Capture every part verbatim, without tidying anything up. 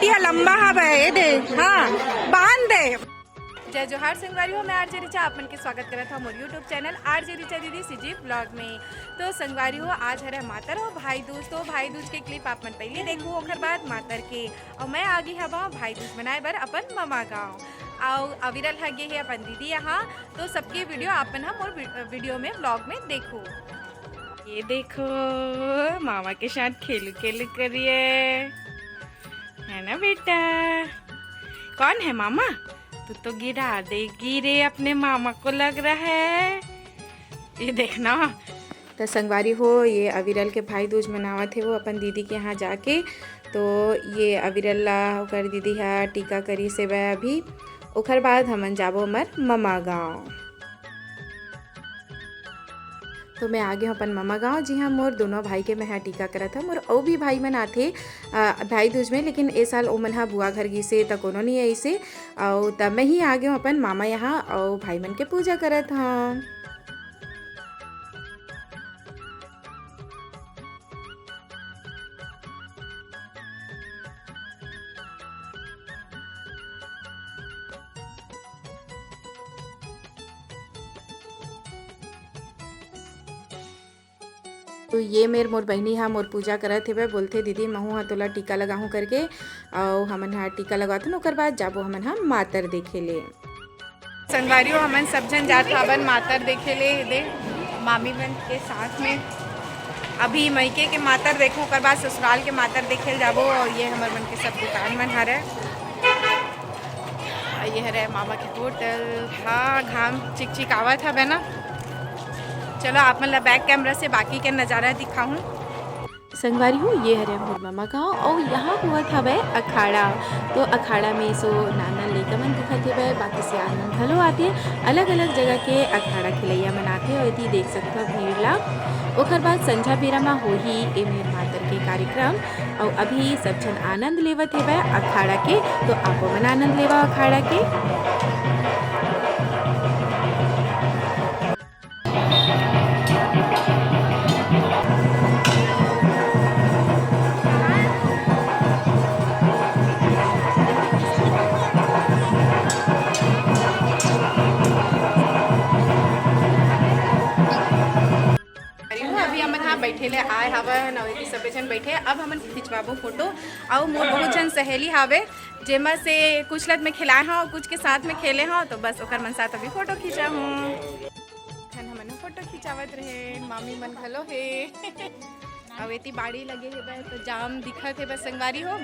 ये लंबा हवय, ये दे, हाँ, बांध दे। जय जोहार संगवारी हो, मैं आरजे रिचा, आप मन के स्वागत करत हव मोर YouTube चैनल आरजे रिचा दीदी सीजी ब्लॉग में। तो संगवारी हो, आज हरे मातर हो भाई दूज, तो भाई दूज के क्लिप आप मन पहले देखो, ओकर बाद मातर के। और मैं आगे हवा भाई दूज मनाए बर अपन ममा गाँव। अउ अविरल ह गे हे अपन दीदी यहाँ, तो सबके वीडियो आप मन ह मोर वी-, वीडियो में, ब्लॉग में देखो। ये देखो, मामा के साथ खेलू खेलू करिए, है ना बेटा? कौन है मामा? तू तो गिरा देगी रे अपने मामा को, लग रहा है। ये देखना। त संगवारी हो, ये अविरल के भाई दूज मनावत हे वो अपन दीदी के यहाँ जाके। तो ये अविरल ला ओकर दीदी हा टीका करी से बे अभी, ओकर बाद हमन जाबो हमर ममा गाँव। तो मैं आ गे हूँ अपन ममा गाँव, जी हाँ, मोर दोनों भाई के मैं हा टीका करत हूँ। मोर अउ भी भाई मन आथे, अ, भाई दूज में, लेकिन ए साल ओमन हा बुआ घर गिसे, त कोनो नहीं आइसे। अउ त मैं ही आ गे हूँ अपन मामा यहाँ, अउ भाई मन के पूजा करत हूँ। तो ये मेर मोर बहिनी हा मोर पूजा करत हेवय, बोलथे, "दीदी, महू हा तोला टीका लगाहूं," करके। अउ हमन हा टीका लगवाथन, ओकर बाद जाबो हमन हा मातर देखे ले। संगवारी हो, हमन सब झन जात हावन मातर देखे ले, दे मामी मन के साथ में। अभी मइके के मातर देखो, ओकर बाद ससुराल के मातर देखे ल जाबो। और ये हमर मन के सब दुकान मन हरे। ये हरे मामा के होटल। हाँ, घाम चिकचिक आवत हवे ना। चलो, आप मन ला बैक कैमरा से बाकी के नजारा दिखाहूँ। संगवारी हो, ये हरे मोर ममा गाँव, अउ यहाँ होवत हवे अखाड़ा। तो अखाड़ा में सो नान नान लइका मन दिखत हेवय, बाकी सियान मन घलो आथे। अलग अलग जगह के अखाड़ा खिलैया मन आथे, अउ एती देख सकथव भीड़ ला। ओकर बाद संझा बेरा म होही ए मेर मातर के कार्यक्रम। अउ अभी सब झन आनंद लेवत हेवय अखाड़ा के, तो आपो मन आनंद लेवा अखाड़ा के। अरे वो अभी हमन हा बैठे ले आए हवन, अउ एती सबे झन बैठे। अब हमन खिंचवाबो फोटो। अउ मोर बहुत झन सहेली हावे, जेमा से कुछ लत में खिलाए हव, कुछ के साथ में खेले हव, तो बस ओकर मन साथ अभी फोटो खींचा हूँ। झन हमन ह फोटो खिंचावत रहे, मामी मन घलो हे। अउ एती बाड़ी लगे हे बे, तो जाम दिखत हे बस संगवारी हो।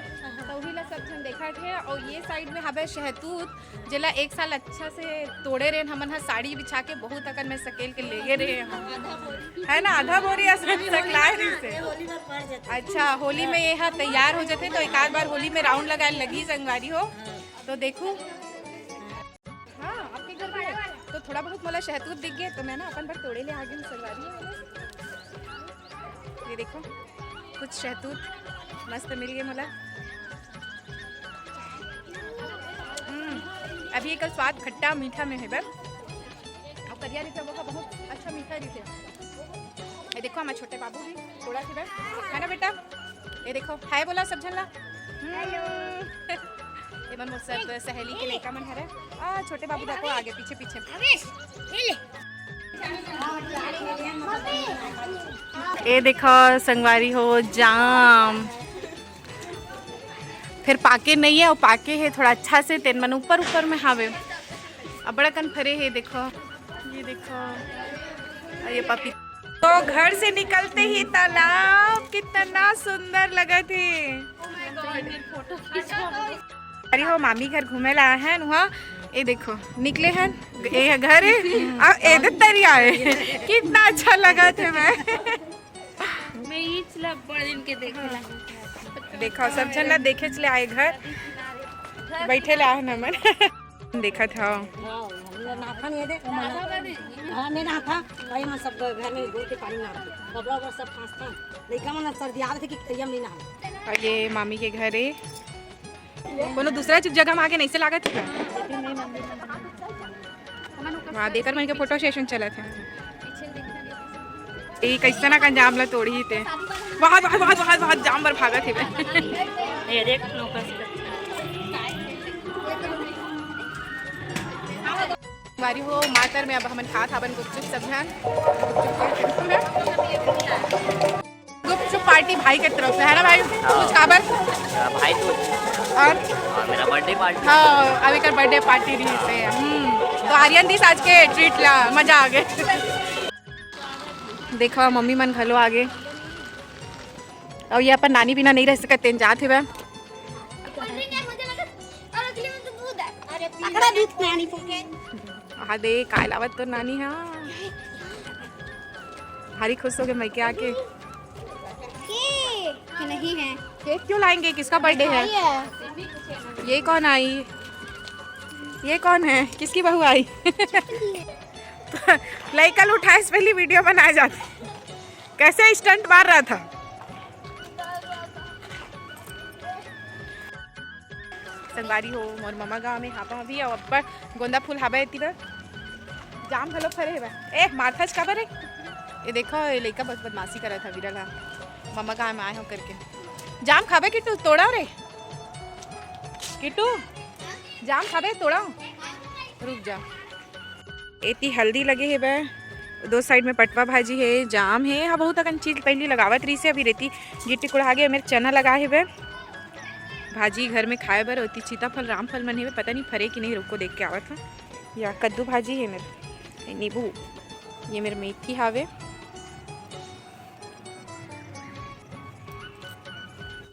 तो उही ला सब झन देखत हे। अउ ये साइड में हवे शहतूत, जेला एक साल अच्छा से तोड़े रेन हमन ह, साड़ी बिछा के बहुत अकन में सकेल के लेगे रहे हम। है ना, आधा बोरी असन सकलाए रहिस हे। अच्छा, होली में ये ह तैयार हो जाथे, तो एक आध बार होली में राउंड लगाए लगी संगवारी हो। तो देखू, हाँ, आपके घर भी है। तो थोड़ा बहुत मोला शहतूत दिख गए, तो मैं ना अपन बर तोड़े ले आ गई हूँ संगवारी हो। ये देखो, कुछ शहतूत मस्त मिल गए मोला। हम्म, अभी एकर स्वाद खट्टा मीठा में है बे। और करिया रहिथे, वो का बहुत अच्छा मीठा रहिथे। ये देखो, हमारे छोटे बाबू भी थोड़ा सा बे, है ना बेटा? ये देखो, हाय बोला सब झन ला। हेलो। ये मन मोर सब सहेली के लइका मन हरे। आ, छोटे बाबू देखो आगे पीछे पीछे। ए देखो संगवारी हो जाम, फेर पाके नहीं है, अउ पाके है थोड़ा अच्छा से, तेन मन ऊपर ऊपर में हावे, अबड़ अकन फरे है। देखो, ये देखो, अउ ये पपी। तो घर से निकलते ही तालाब कितना सुंदर लगत है। अरे हो, मामी घर घूमे ला आए हैं वहाँ। ये देखो, निकले हैं, ये घर है, अब एदे तरी आए। कितना अच्छा लगा थे मैं। मैं ईच ला बड़ दिन के देखे ला। देखो, सब झन ला देखे चले आए घर, बैठे ला है नमन। देखत हव। हाँ, हमने नाखन ये दे, हाँ, मैं नाखा, भाई, हम सब घर में गोड़ के पानी ना, कपड़ा वपड़ा सब फांसता, लइका मन सर्दी आवत है कि तरिया में नहीं नहा। अउ ये मामी के घर है। कोनो दूसरा चीज जगह में आके नहीं से लागत है। वहाँ देकर मन के फोटो सेशन चलत है। ए, कैसे ना कंजाम ला तोड़ी ते। वहाँ, वहाँ, वहाँ, वहाँ, वहाँ जाम बर भागत है। ये देख, नौकर से। संगवारी हो, मातर में अब हमन खात हावन गुपचुप सब झन। गुपचुप पार्टी भाई के तरफ से, है ना भाई? हाँ। कुछ काबर? भाई तो और? और मेरा बर्थडे पार्टी। हाँ, अभी कर बर्थडे पार्टी रहिसे। हम्म, तो आर्यन दिस आज के ट्रीट ला, मजा आ गए। देखो, मम्मी मन घलो आगे। अउ ये अपन नानी बिना नहीं रह सकत, तेन जात हेवय। कोल्ड ड्रिंक है, मुझे लगा, और अगले में तो दूध है। अरे, पकड़ा दूध, नानी पकड़े। हाँ दे, काय लावत तो नानी हा। भारी खुश हो गए मइके आके। ये, ये नहीं है। केक क्यों लाएंगे? किसका बर्थडे है? भाई है। ये कौन आई? ये कौन है? किसकी बहू आई? लइका ल उठाए से पहली वीडियो बनाए जाथे। कैसे स्टंट मार रहा था। संगवारी हो, मोर ममा गांव में हापा हवी अउ अब्बड़ गोंदा फूल हाबे एती बर। जाम घलो फरे हेवय। ए, मारथस काबर रे? ये देखो, ये लइका बस बदमाशी करत हवे, विरल हा। ममा गांव में आए हो करके। जाम खाबे किट्टू, तोड़ा रे। किट्टू, जाम खाबे, तोड़ा। रुक जा। एती हल्दी लगे हेवय, दो साइड में पटवा भाजी हे, जाम हे, हा बहुत अकन चीज पहिली लगावत रहिसे, अभी रेती गिट्टी कुढ़ा गे, मेर चना लगा हेवय, भाजी घर में खाए बर। ओती सीताफल, रामफल मन हेवय, पता नहीं फरे कि नहीं, रुको देख के आवत हन। या कद्दू भाजी हे मेर, नींबू, ये मेर मेथी हावे।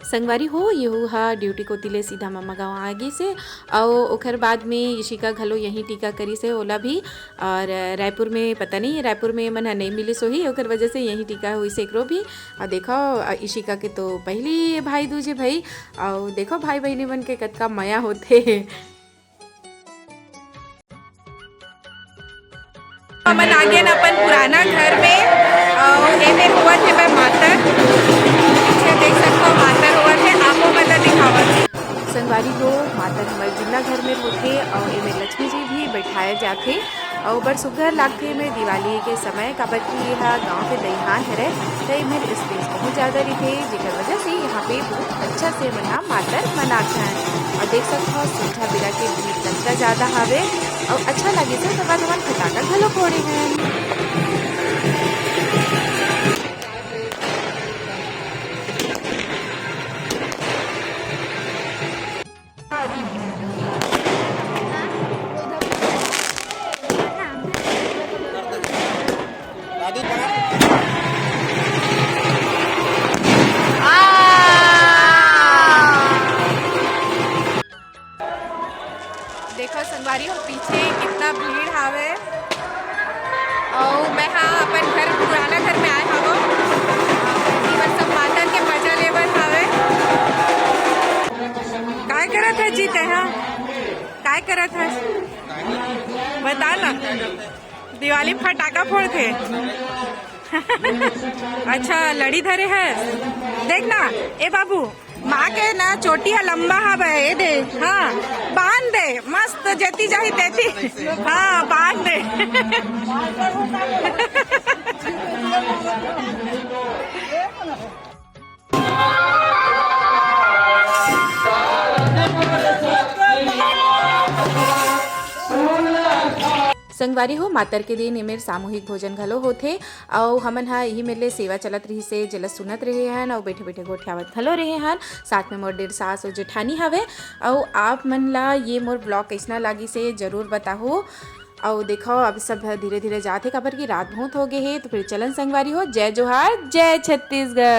संगवारी हो, येहू हा ड्यूटी कोति ले सीधा ममा गांव आ गिस हे, अउ ओकर बाद में इशिका घलो यहीं टीका करिस हे, ओला भी। और रायपुर में पता नहीं, रायपुर में मन हा नहीं मिलिस होही, ओकर वजह से यहीं टीका होइस हे एकरो भी। अउ देखो, इशिका के तो पहली भाई दूज हे भाई, अउ देखो भाई बहिनी मन के कतका मया होथे। हमन आ गेन अपन पुराना घर में। अउ एमे होवत हे भाई मातर, पीछे देख सकथव मातर होवत हे, आपो मन ला दिखावत हे। संगवारी हो, मातर हमर जिल्ला घर में होथे अउ एमे लक्ष्मी जी भी बैठाए जाथे अउ बड़ सुग्घर लागथे एमे दिवाली के समय, काबर कि ये हा गांव के दईहान हरे, त एमे स्पेस बहुत ज्यादा रहिथे, जेकर वजह से यहाँ पे बहुत अच्छा से मन ह मातर मनाथन। अउ देख सकथव, संझा बेरा के भीड़ कतका ज्यादा हावे, अउ अच्छा लगिस हे, ओकर बाद हमन फटाका घलो फोड़े हन। देखो संगवारी हो, पीछे कितना भीड़ हावे। अउ मैं हा अपन घर, पुराना घर में आए हावो। ये बर सब मातर के मजा लेवत हावे। काय करत है जी तेहा? काय करत है? बता ना। दिवाली फटाका फोड़थे। अच्छा, लड़ी धरे है। देख ना, ए बाबू, माँ के ना चोटी ह लंबा हवय, ए दे, हाँ, बांध दे, मस्त जेती जाही तेती, हाँ, बांध दे। संगवारी हो, मातर के दिन एमेर सामूहिक भोजन घलो होथे, अउ हमन ह इही मेर ले सेवा चलत रहिसे, जेला सुनत रहे हन अउ बैठे-बैठे गोठियावत घलो रहे हन। साथ में मोर डेढ़ सास अउ जेठानी हवे। अउ आप मन ला ये मोर vlog कइसना लागिस हे, जरूर बताहू। अउ देखो, अब सब धीरे-धीरे जात हे, काबर कि रात बहुत हो गे हे। तो फिर चलन संगवारी हो, जय जोहार, जय छत्तीसगढ़।